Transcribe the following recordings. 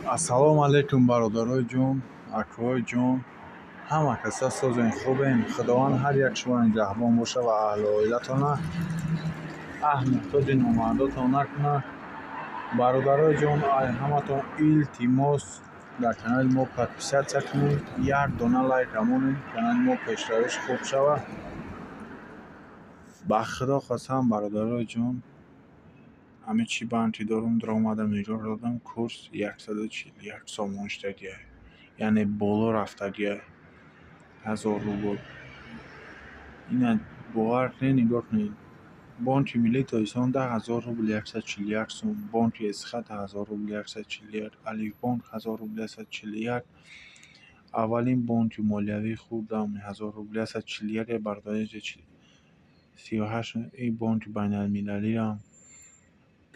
Ассалому алайкум, бародарои ҷон, акои ҷон, ҳама каса созен, хубен. Худованд ҳар як шуморо нигаҳбон боша ва аҳлу оилатона, аҳ муҳтоҷи номардотон накунад. Бародарои ҷон, ай ҳаматон илтимос, дар канали мо подписаться кунед, як дона лайк амонед, канали мо пешравиш хуб шавад. Ба Худо қасам, бародарои ҷон, ҳамин чӣ банки дорум, даромадам, нигоҳ додам, курс 141 сомон шудагиай, яъне боло рафтагиай 1000 рубл. Ина бовар кунед, нигоҳ кунед: Бонки Миллии Тоҷикистон 10 000 рубл 141 сом, Бонки Эсхат 1000 рубл 141, Алифбонк 1000 рубл 141, аввалин бонки молиявии хурдам 1000 рубл 141. Бародари 38 и бонки байналмилалиам,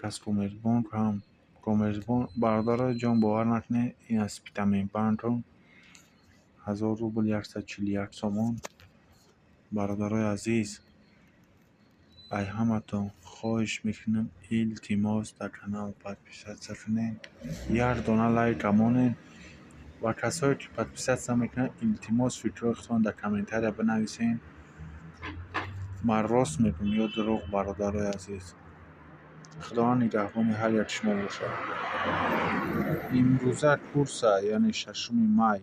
Казкоммерцбонк ҳам, Коммерцбонк. Бародарои ҷон, бовар накунед, ин аз Спитаменбанкам 1000 рубл 141 сомон. Бародарои азиз, ай ҳаматон хоҳиш мекунам, илтимос, дар канал подписаться кунед, як дона лайк амонед ва касое ки подписаться мекунанд, илтимос, фикрҳои худтон дар комментария бинависед. Ман рост мегӯм ё дурӯғ, бародарои азиз? Худованд нигаҳбони ҳар як шумо бошад. Имрӯза курса, яъне 6-уми май.